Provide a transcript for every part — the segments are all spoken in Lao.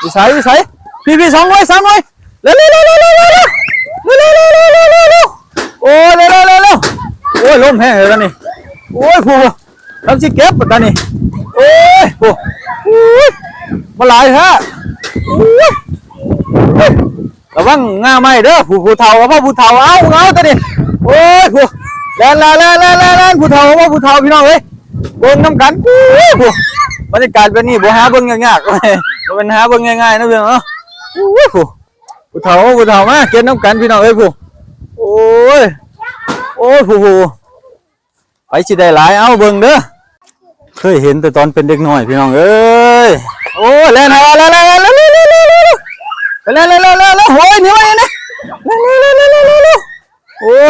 ຢູ່ໃສ ຢູ່ໃສ? ພີ້ ພີ້ ສອງໜ່ວຍ ສາມໜ່ວຍ ເລັວໆ ໂອ້ຍ ເລັວໆ ໂອ້ຍ ລົມແຮງເລີຍຕອນນີ້ ໂອ້ຍ ຜູ້ ກຳລັງຊິເກັບບັດຕານີ້ ໂອ້ຍ ໂອ້ຍ ມາຫຼາຍແທ້ ໂອ້ຍ ລະວັງງ່າໄມ້ເດີ ຜູ້ ຜູ້ເຖົ້າກໍພໍຜູ້ເຖົ້າ ເອົາ ເອົາຕານີ້ ໂອ້ຍ ຜູ້ ແລ່ນ ແລ່ນ ແລ່ນ ແລ່ນ ແລ່ນ ຜູ້ເຖົ້າກໍພໍຜູ້ເຖົ້າ ພີ່ນ້ອງເອີຍ ເບິ່ງນຳກັນ ໂອ້ຍ ຜູ້ ບັນຍາກາດແບບນີ້ບໍ່ຫາເບິ່ງຍາກໆ ບໍ່ແມ່ນຫາເບິ່ງງ່າຍໆ ເນາະ ພີ່ນ້ອງເນາະ ໂອ້ຍ ຜູ້ ຜູ້ເຖົ້າ ຜູ້ເຖົ້າ ມາເກັບນຳກັນ ພີ່ນ້ອງເອີຍ ຜູ້ ໂອ້ຍ ໂອ້ຍ ຜູ້ ຜູ້ ໃຜຊິໄດ້ຫຼາຍ ເອົາເບິ່ງເດີ ເຄີຍເຫັນແຕ່ຕອນເປັນເດັກນ້ອຍ ພີ່ນ້ອງເອີຍ ໂອ້ຍ ແລ່ນ ແລ່ນ ແລ່ນ ໂອ້ຍ ໜີໄວນະ ແລ່ນ ແລ່ນ ແລ່ນ ໂອ້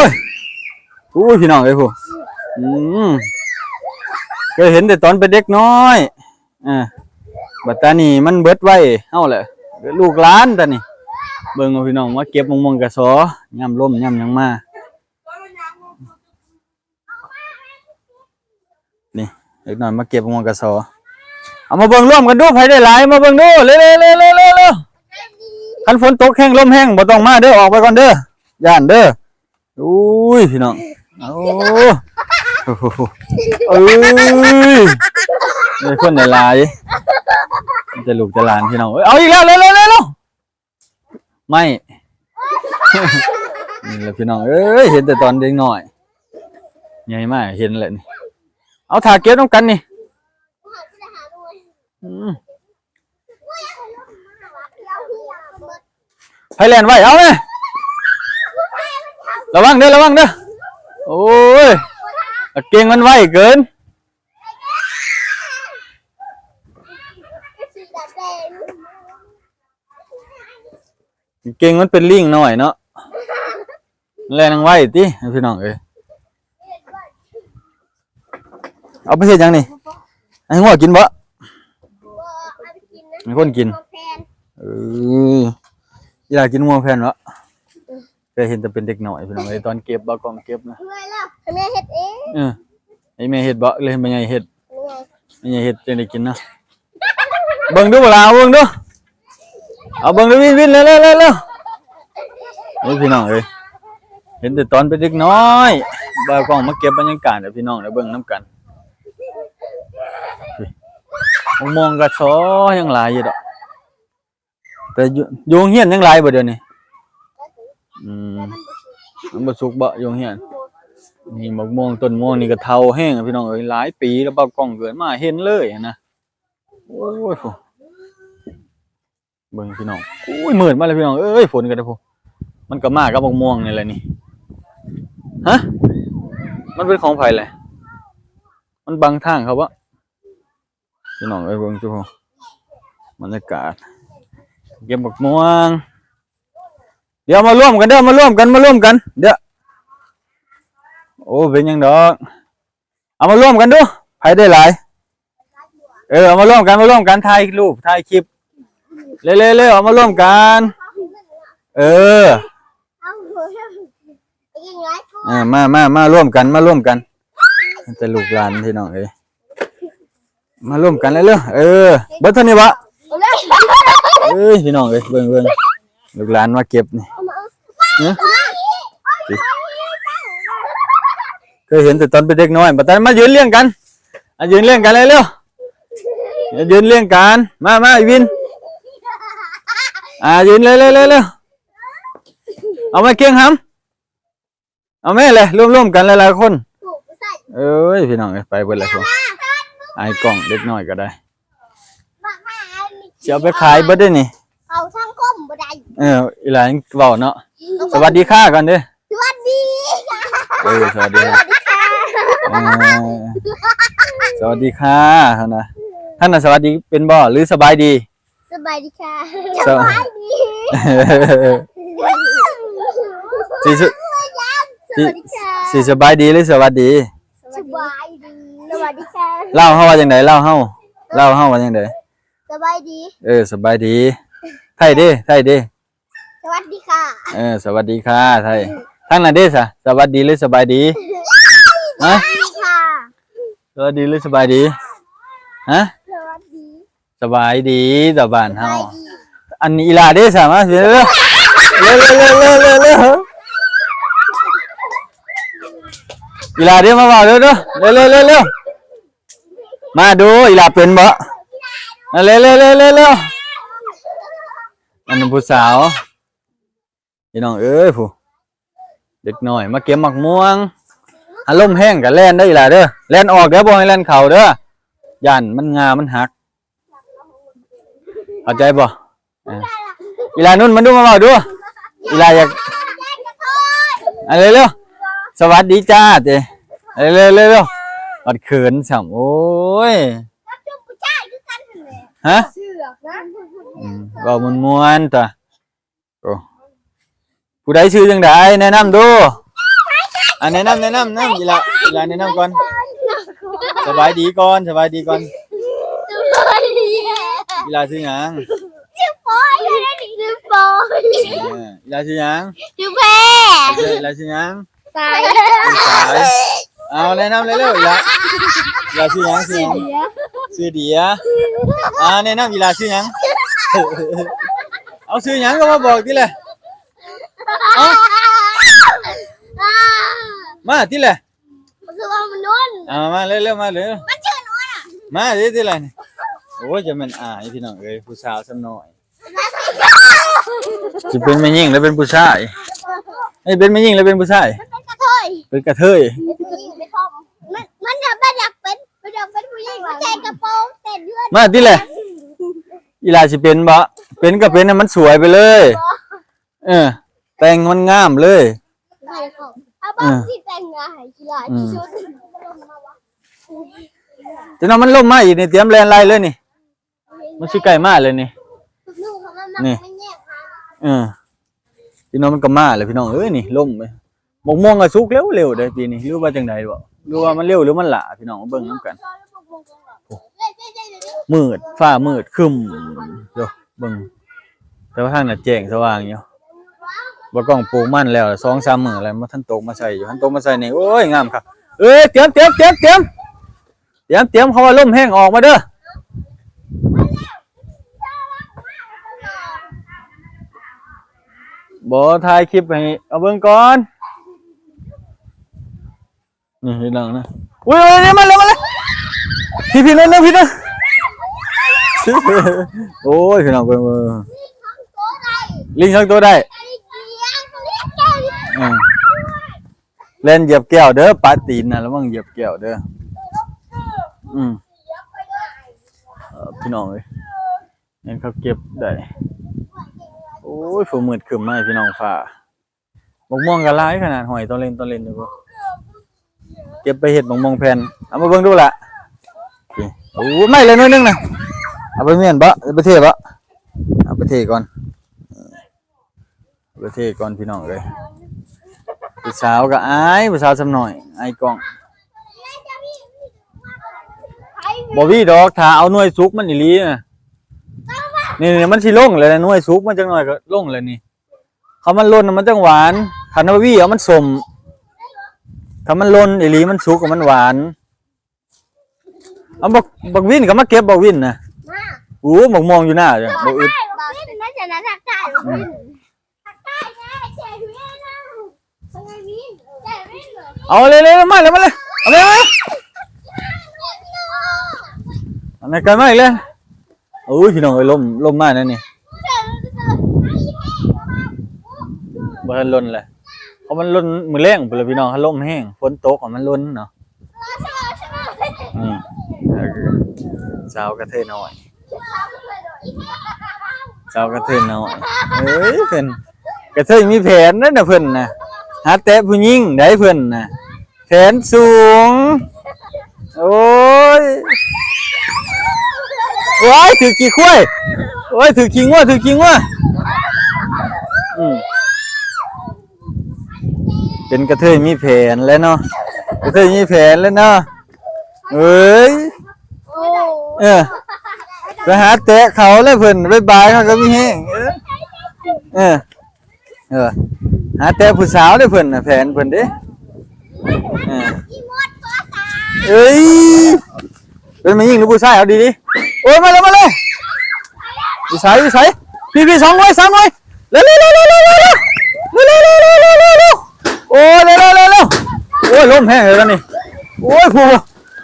ຍ ໂອ້ຍ ພີ່ນ້ອງເອີຍ ຜູ້ ອືມ ເຄີຍເຫັນແຕ່ຕອນເປັນເດັກນ້ອຍ ອ່າ ບັດຕານີ້ມັນເບິດໄວເຮົາແຫຼະ ລູກຫຼານຕານີ້ ເບິ່ງເອົາ ພີ່ນ້ອງ ມາເກັບໝາກມ່ວງກະຊໍ ຍາມລົມຍາມຫຍັງມາ ນີ້ ເດັກນ້ອຍມາເກັບໝາກມ່ວງກະຊໍ ເອົາມາເບິ່ງລວມກັນດູ ໃຜໄດ້ຫຼາຍ ມາເບິ່ງດູ ເລັວໆ ຄັນຝົນຕົກແຮງ ລົມແຮງ ບໍ່ຕ້ອງມາເດີ ອອກໄປກ່ອນເດີ ຢ້ານເດີ ໂອ້ຍ ພີ່ນ້ອງ ໂອ້ ໂອ້ໂຫ ເອີຍ ມີຄົນຫຼາຍໆ ມີແຕ່ລູກແຕ່ຫຼານ ພີ່ນ້ອງເອີຍ ເອົາອີກແລ້ວ ເລັວໆ ໄມ້ ນີ້ແຫຼະ ພີ່ນ້ອງເອີຍ ເຫັນແຕ່ຕອນເດັກນ້ອຍ ໃຫຍ່ມາເຫັນແຫຼະນີ້ ເອົາ ຖ້າເກັບນຳກັນນີ້ ອືມ ໃຜແລ່ນໄວ ເອົາແມ ລະວັງເດີ ລະວັງເດີ ໂອ້ຍ ກາງເກງມັນໄວເກີນ ເກັ່ງ ມັນເປັນລີງນ້ອຍເນາະ ແລ່ນຫຍັງໄວຕິ ພີ່ນ້ອງເອີຍ ເອົາໄປເຮັດຫຍັງນີ້ ໃຫ້ງົວກິນບໍ່ ໃຫ້ຄົນກິນ ເອີ ອີຫຼ້າກິນງົວແຜ່ນບໍ່ ເຄີຍເຫັນແຕ່ເປັນເດັກນ້ອຍ ພີ່ນ້ອງເອີຍ ຕອນເກັບ ບ່າວກ້ອງເກັບນະ ໃຫ້ແມ່ເຮັດເອງ ເອີ ໃຫ້ແມ່ເຮັດບໍ່ ຫຼືໃຫ້ແມ່ໃຫຍ່ເຮັດ ແມ່ໃຫຍ່ ແມ່ໃຫຍ່ເຮັດຈັ່ງໄດ້ກິນເນາະ ເບິ່ງດູບໍ່ລະ ເອົາເບິ່ງດູ ເອົາເບິ່ງດູ ວິນ ວິນ ເລັວໆ ເອີ ພີ່ນ້ອງເອີຍ ເຫັນແຕ່ຕອນເປັນເດັກນ້ອຍ ບ່າວກ້ອງມາເກັບບັນຍາກາດໃຫ້ພີ່ນ້ອງໄດ້ເບິ່ງນຳກັນ ໝາກມ່ວງກະຊໍຍັງຫຼາຍຢູ່ດອກ ແຕ່ຢູ່ ຢູ່ໂຮງຮຽນຍັງຫຼາຍບໍ່ດຽວນີ້ ອືມ ມັນບໍ່ສຸກບໍ່ ຢູ່ໂຮງຮຽນ ນີ້ໝາກມ່ວງ ຕົ້ນມ່ວງນີ້ກໍເຖົ້າແຮງ ພີ່ນ້ອງເອີຍ ຫຼາຍປີແລ້ວ ບ່າວກ້ອງເກີດມາເຫັນເລີຍຫັ້ນນະ ໂອ້ຍ ໂອ້ ເບິ່ງພີ່ນ້ອງ ໂອ້ຍ ມືດມາແລ້ວ ພີ່ນ້ອງເອີຍ ຝົນກໍໄດ້ ໂອ້ ມັນກໍມາກັບໝາກມ່ວງນີ້ແຫຼະນີ້ ຮະ ມັນເປັນຂອງໃຜແຫຼະ ມັນບັງທາງເຂົາບໍ່? ພີ່ນ້ອງເອີຍ ເບິ່ງຈຸ ບັນຍາກາດ ເກັບໝາກມ່ວງ ດຽວມາລວມກັນເດີ ມາລວມກັນ ມາລວມກັນ ດຽວ ໂອ້ ເປັນຫຍັງດອກ ເອົາມາລວມກັນດູ ໃຜໄດ້ຫຼາຍ ເອີ ເອົາມາລວມກັນ ມາລວມກັນ ຖ່າຍຮູບ ຖ່າຍຄລິບ ເລັວໆ ເອົາມາລວມກັນ ເອີ ເອີ ມາ ມາ ມາລວມກັນ ມາລວມກັນ ແຕ່ລູກຫຼານ ພີ່ນ້ອງເອີຍ ມາລວມກັນເລັວໆ ເອີ ເບິດເທົ່ານີ້ບໍ່? ເອີຍ ພີ່ນ້ອງເອີຍ ເບິ່ງ ເບິ່ງ ລູກຫຼານມາເກັບນີ້ ເອີ ເຄີຍເຫັນແຕ່ຕອນເປັນເດັກນ້ອຍ ບັດຕາມາຢືນລຽງກັນ ອ່ະ ຢືນລຽງກັນເລັວໆ ຢືນລຽງກັນ ມາ ມາ ອີວິນ ອ່າ ຢືນ ເລັວໆ ເອົາມາເກັ່ງຫຳ ເອົາແມ່ເລີຍ ລວມໆກັນຫຼາຍໆຄົນ ເອີຍ ພີ່ນ້ອງເອີຍ ໄປເບິດແລ້ວ ອາຍກ້ອງ ເດັກນ້ອຍກໍໄດ້ ຊິເອົາໄປຂາຍເບິດເດ້ນີ້ ເຂົາສັງຄົມບໍ່ໄດ້ ເອີ ອີຫຼ້າຍັງເວົ້າເນາະ ສະຫວັດດີຄ່າກ່ອນເດີ ສະຫວັດດີ ເອີ ສະຫວັດດີ ສະຫວັດດີຄ່າ ເອີ ສະຫວັດດີຄ່າ ຫັ້ນນະ ທ່ານນະ ສະຫວັດດີເປັນບໍ່ ຫຼື ສະບາຍດີ? ສະບາຍດີຄ່າ ສະ ສະບາຍດີ ຊິ ສະຫວັດດີຄ່າ ຊິ ຊິສະບາຍດີ ຫຼື ສະຫວັດດີ? ສະຫວັດດີ ສະບາຍດີ ສະຫວັດດີຄ່ະ ລາວເຮົາວ່າຈັ່ງໃດ? ລາວເຮົາ ລາວເຮົາວ່າຈັ່ງໃດ? ສະບາຍດີ ເອີ ສະບາຍດີ ໄທເດ ໄທເດ? ສະຫວັດດີຄ່ະ ເອີ ສະຫວັດດີຄ່ະ ໄທ ທາງນັ້ນເດຊະ? ສະຫວັດດີ ຫຼື ສະບາຍດີ? ຮະ? ສະຫວັດດີຄ່ະ ສະຫວັດດີ ຫຼື ສະບາຍດີ? ຮະ? ສະຫວັດດີ ສະບາຍດີ ຕາບ້ານເຮົາ ສະບາຍດີ ອັນນີ້ອີ່ຫຼ້າເດ້ ສາມາດ ເລັວໆ ເລັວໆ ເລັວໆ ເລັວໆ ອີ່ຫຼ້າເດ້ ມາເວົ້າເດີ ເດີ ເລັວໆ ເລັວໆ ມາດູ ອີ່ຫຼ້າເປັນບໍ່? ເລັວໆ ເລັວໆ ເລັວໆ ອັນນັ້ນຜູ້ສາວ ພີ່ນ້ອງເອີຍ ຜູ້ເດັກນ້ອຍມາເກັບໝາກມ່ວງ ອາລົມແຮງກໍແລ່ນເດີອີ່ຫຼ້າເດີ ແລ່ນອອກເດີ ບໍ່ໃຫ້ແລ່ນເຂົ້າເດີ ຢ້ານມັນງ່າມັນຫັກ ເຂົ້າໃຈບໍ່? ເອີ ອີ່ຫຼ້ານຸ່ນ ມາດູ ມາເວົ້າດູ ອີ່ຫຼ້າຢາກ ອ່ະ ເລັວໆ ສະຫວັດດີຈ້າ ເຕ ເລັວໆ ບັດເຂີນຊ້ຳ ໂອ້ຍ ຮະ ອືມ ເວົ້າມ່ວນໆ ຕະ ໂອ້ ຜູ້ໃດຊື່ຈັ່ງໃດ ແນະນຳດູ ອ່ະ ແນະນຳ ແນະນຳ ນຳ ອີ່ຫຼ້າ ອີ່ຫຼ້າແນະນຳກ່ອນ ສະບາຍດີກ່ອນ ສະບາຍດີກ່ອນ ສະບາຍດີ ອີ່ຫຼ້າຊື່ຫຍັງ? ຊື່ປອຍ ຊື່ປອຍ ເອີ ອີ່ຫຼ້າຊື່ຫຍັງ? ຊື່ແພ ອີ່ຫຼ້າຊື່ຫຍັງ? ສາຍ ສາຍ ເອົາ ແນະນຳເລັວໆ ອີ່ຫຼ້າ ອີ່ຫຼ້າຊື່ຫຍັງ? ຊື່ຫຍັງ? ຊື່ເດຍ ຊື່ເດຍ ອ່າ ແນະນຳ ອີ່ຫຼ້າຊື່ຫຍັງ? ເອົາ ຊື່ຫຍັງກໍມາບອກຕິແຫຼະ ເອົາ ມາຕິແຫຼະ ຄືວ່າມັນໂດນ ອ່າ ມາເລັວໆ ມາເລັວ ມັນຊື່ໂດນອະ ມາຕິແຫຼະ ໂອ້ຍ ຈະແມ່ນອາຍ ພີ່ນ້ອງເອີຍ ຜູ້ສາວສ່ຳນ້ອຍ ຊິເປັນແມ່ຍິງຫຼືເປັນຜູ້ຊາຍ? ເອີ ເປັນແມ່ຍິງຫຼືເປັນຜູ້ຊາຍ? ມັນເປັນກະເທີຍ ເປັນກະເທີຍ ມັນ ມັນບໍ່ຢາກເປັນ ບໍ່ຢາກເປັນຜູ້ຍິງ ໃສ່ກະໂປງເຕັ້ນຢູ່ ມາຕິແຫຼະ ອີ່ຫຼ້າຊິເປັນບໍ່? ເປັນກໍເປັນໃຫ້ມັນສວຍໄປເລີຍ ເອີ ແຕ່ງມັນງາມເລີຍ ເອົາ ເອີ ຊິແຕ່ງງານໃຫ້ຂີ້ຫຼ້າທີ່ສຸດ ອືມ ຈະນອນມັນລົມມາອີກນີ້ ຕຽມແລ່ນໄລ່ເລີຍນີ້ ມັນຊິໃກ້ມາແລ້ວນີ້ ນີ້ ເອີ ພີ່ນ້ອງ ມັນກໍມາແລ້ວ ພີ່ນ້ອງເອີຍ ນີ້ລົມເວີຍ ໝາກມ່ວງກໍສຸກເລັວໆ ເດ້ປີນີ້ ຫຼືວ່າຈັ່ງໃດບໍ ຫຼືວ່າມັນເລັວ ຫຼືມັນຫຼ້າ ພີ່ນ້ອງມາເບິ່ງນຳກັນ ໂອ້ ມືດ ຟ້າມືດຄຶ້ມ ໂອ້ ເບິ່ງ ແຕ່ວ່າທາງນັ້ນແຈ້ງສະຫວ່າງຢູ່ ວ່າກ້ອງປູກມັນແລ້ວ ສອງສາມມື້ແລ້ວ ບໍ່ທັນຕົກມາໃສ່ຢູ່ ຄັນຕົກມາໃສ່ນີ້ ໂອ້ຍ ງາມຄັກ ເອີຍ ຕຽມ ຕຽມ ຕຽມ ຕຽມ ຕຽມ ເຂົາວ່າລົມແຮງ ອອກມາເດີ ບໍ່ ຖ່າຍຄລິບໃຫ້ເອົາເບິ່ງກ່ອນ ນີ້ ພີ່ນ້ອງນະ ອຸ້ຍ ມາແລ້ວ ມາແລ້ວ ພີ່ ພີ່ ໜຶ່ງ ພີ່ ໜຶ່ງ ໂອ້ຍ ພີ່ນ້ອງ ເບິ່ງ ເບິ່ງ ລິງສອງໂຕໄດ້ ອືມ ແລ່ນຢຽບແກ້ວເດີ ປະຕີນນະ ລະວັງຢຽບແກ້ວເດີ ອືມ ເອີ ພີ່ນ້ອງເອີຍ ແມ່ນເຂົາເກັບໄດ້ ໂອ້ຍ ຟ້າມືດຄຶ້ມມາ ພີ່ນ້ອງ ຟ້າ ໝາກມ່ວງກໍຫຼາຍຂະໜາດ ຫ້ອຍຕອນເລັນຕອນເລັນຢູ່ພຸ້ນ ເກັບໄປເຮັດໝາກມ່ວງແຜ່ນ ເອົາມາເບິ່ງດູລະ ໂອ້ ໄມ້ລະໜ່ວຍໜຶ່ງນະ ເອົາໄປມ້ຽນບໍ ເອົາໄປເທບໍ ເອົາໄປເທກ່ອນ ເອີ ໄປເທກ່ອນ ພີ່ນ້ອງເອີຍ ຜູ້ສາວກໍອາຍ ຜູ້ສາວສ່ຳນ້ອຍ ອາຍກ້ອງ ບໍ່ມີດອກ ຖ້າເອົາໜ່ວຍສຸກມັນອີ່ຫຼີນະ ນີ້ໆ ມັນຊິລົງແລ້ວນະ ໜ່ວຍສຸກມັນຈັກໜ່ອຍກໍລົງແລ້ວນີ້ ຄັນມັນຫຼົ່ນມັນຈັ່ງຫວານ ຄັນວ່າຫວີເອົາມັນສົ້ມ ຄັນມັນຫຼົ່ນອີ່ຫຼີມັນສຸກມັນຫວານ ເອົາບັກ ບັກວິນກໍມາເກັບ ບັກວິນນະ ມາ ໂອ້ ບັກມ່ວງຢູ່ໜ້າ ບັກອຶດ ບັກວິນ ມັນຈະນະທັກທາຍ ບັກວິນ ອືມ ທັກທາຍແດ່ ເຈວິນນະ ເຈວິນ ເຈວິນ ເອົາເລີຍ ເລີຍ ມາເລີຍ ມາເລີຍ ເອົາເລີຍ ມາເລີຍ ອັນນັ້ນກໍມາອີກແລ້ວ ໂອ້ຍ ພີ່ນ້ອງເອີຍ ລົມ ລົມມາແນວນີ້ ບໍ່ທັນຫຼົ່ນແຫຼະ ເພາະມັນຫຼົ່ນມື້ແລງພຸ້ນລະ ພີ່ນ້ອງ ຄັນລົມແຮງ ຝົນຕົກ ມັນຫຼົ່ນເນາະ ອືມ ສາວກະເທີຍນ້ອຍ ສາວກະເທີຍນ້ອຍ ເອີຍ ເພິ່ນກະເທີຍມີແຜນເດ້ນະ ເພິ່ນນະ ຫາແຕະຜູ້ຍິງໃດ ເພິ່ນນະ ແຂນສູງ ໂອ້ຍ ໂອ້ຍ ຖືກຂີ້ຄວາຍ ໂອ້ຍ ຖືກຂີ້ງົວ ຖືກຂີ້ງົວ ອືມ ເປັນກະເທີຍມີແຜນແລ້ວເນາະ ກະເທີຍມີແຜນແລ້ວເນາະ ເອີຍ ໂອ້ ເອີ ໄປຫາແຕະເຂົາແລ້ວເພິ່ນ ບາຍບາຍ ເຂົາກໍມີແຮງ ເອີ ເອີ ເອີ ຫາແຕ່ຜູ້ສາວເດ້ເພິ່ນນະ ແຜນເພິ່ນເດ້ ເອີ ເອີຍ ເປັນແມ່ຍິງຫຼືຜູ້ຊາຍ ເອົາດີໆ ໂອ້ຍ ມາເລີຍ ມາເລີຍ ຢູ່ໃສ ຢູ່ໃສ ພີ່ໆ ສອງໜ່ວຍ ສາມໜ່ວຍ ເລັວໆ ໂອ້ຍ ເລັວໆ ໂອ້ຍ ລົມແຮງເລີຍຕອນນີ້ ໂອ້ຍ ຜູ້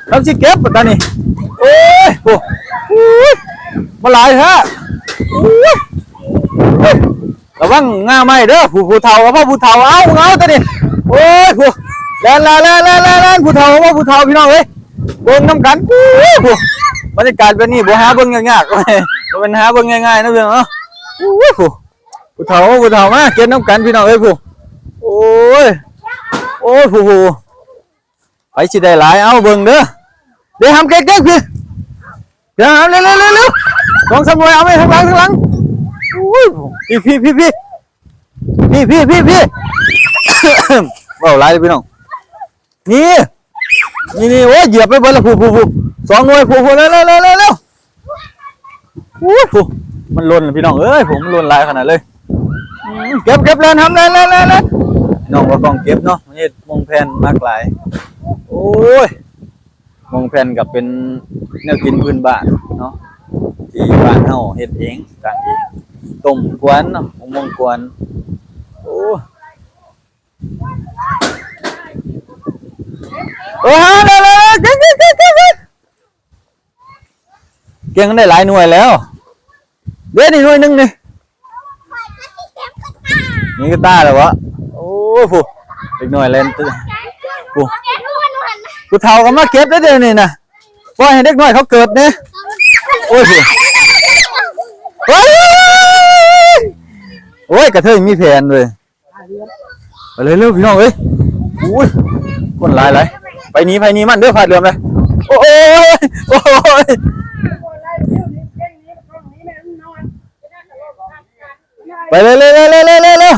ເຮົາຊິເກັບຕອນນີ້ ໂອ້ຍ ໂອ້ຍ ມາຫຼາຍແທ້ ໂອ້ຍ ລະວັງງ່າໄມ້ເດີ ຜູ້ ຜູ້ເຖົ້າກໍພໍຜູ້ເຖົ້າ ເອົາ ເອົາຕອນນີ້ ໂອ້ຍ ຜູ້ ແລ່ນ ແລ່ນ ແລ່ນ ແລ່ນ ແລ່ນ ຜູ້ເຖົ້າກໍພໍຜູ້ເຖົ້າ ພີ່ນ້ອງເອີຍ ເບິ່ງນຳກັນ ໂອ້ຍ ຜູ້ ບັນຍາກາດແບບນີ້ບໍ່ຫາເບິ່ງຍາກໆ ບໍ່ແມ່ນຫາເບິ່ງງ່າຍໆ ນະພີ່ນ້ອງເນາະ ໂອ້ຍ ຜູ້ ຜູ້ເຖົ້າ ຜູ້ເຖົ້າ ມາເກັບນຳກັນ ພີ່ນ້ອງເອີຍ ຜູ້ ໂອ້ຍ ໂອ້ຍ ຜູ້ ຜູ້ ໃຜຊິໄດ້ຫຼາຍ ເອົາເບິ່ງເດີ ເດ ຫຳເກັບໆ ພີ່ ເດ ຫຳ ເລັວໆ ສອງສາມໜ່ວຍ ເອົາໄວ້ທາງຫຼັງ ທາງຫຼັງ ໂອ້ຍ ພີ່ໆ ພີ່ໆ ເວົ້າຫຼາຍເດີພີ່ນ້ອງ ນີ້ ນີ້ໆ ໂອ້ຍ ຢຽບໄປເບິດລະ ຜູ້ ຜູ້ ຜູ້ ສອງໜ່ວຍ ຜູ້ ຜູ້ ເລັວໆ ໂອ້ຍ ຜູ້ ມັນຫຼົ່ນລະພີ່ນ້ອງເອີຍ ຜູ້ ມັນຫຼົ່ນຫຼາຍຂະໜາດເລີຍ ອືມ ເກັບ ເກັບ ແລ່ນ ຫຳ ແລ່ນ ແລ່ນ ແລ່ນ ແລ່ນ ນ້ອງບໍ່ຕ້ອງເກັບເນາະ ເຮັດມ່ວງແຜ່ນໝາກຫຼາຍ ໂອ້ຍ ມ່ວງແຜ່ນກໍເປັນແນວກິນພື້ນບ້ານເນາະ ທີ່ບ້ານເຮົາເຮັດເອງ ກາງເອງ ຕົ້ມກວນເນາະ ໝາກມ່ວງກວນ ໂອ້ ເອີ ເອົາ ເອົາ ເອົາ ເກັບ ເກັບ ເກັບ ເກັບ ເກັບ ເກັ່ງໄດ້ຫຼາຍໜ່ວຍແລ້ວ ເດ ນີ້ໜ່ວຍໜຶ່ງນີ້ ນີ້ກະຕ່າແລ້ວເບາະ ໂອ້ຍ ຜູ້ ເດັກນ້ອຍແລ່ນ ຜູ້ ຜູ້ເຖົ້າກໍມາເກັບໄດ້ເດນີ້ນະ ປ່ອຍໃຫ້ເດັກນ້ອຍເຂົາເກີດແດ່ ໂອ້ຍ ຜູ້ ໂອ້ຍ ໂອ້ຍ ກະເທີຍມີແຜນເວີຍ ໄປເລີຍເລີຍພີ່ນ້ອງເອີຍ ໂອ້ຍ ຄົນຫຼາຍຫຼາຍ ໄປໜີໃຜໜີມັນເດີ ຜ້າເຫຼືອມເດີ ໂອ້ຍ ໂອ້ຍ ໄປເລີຍເລີຍເລີຍເລີຍ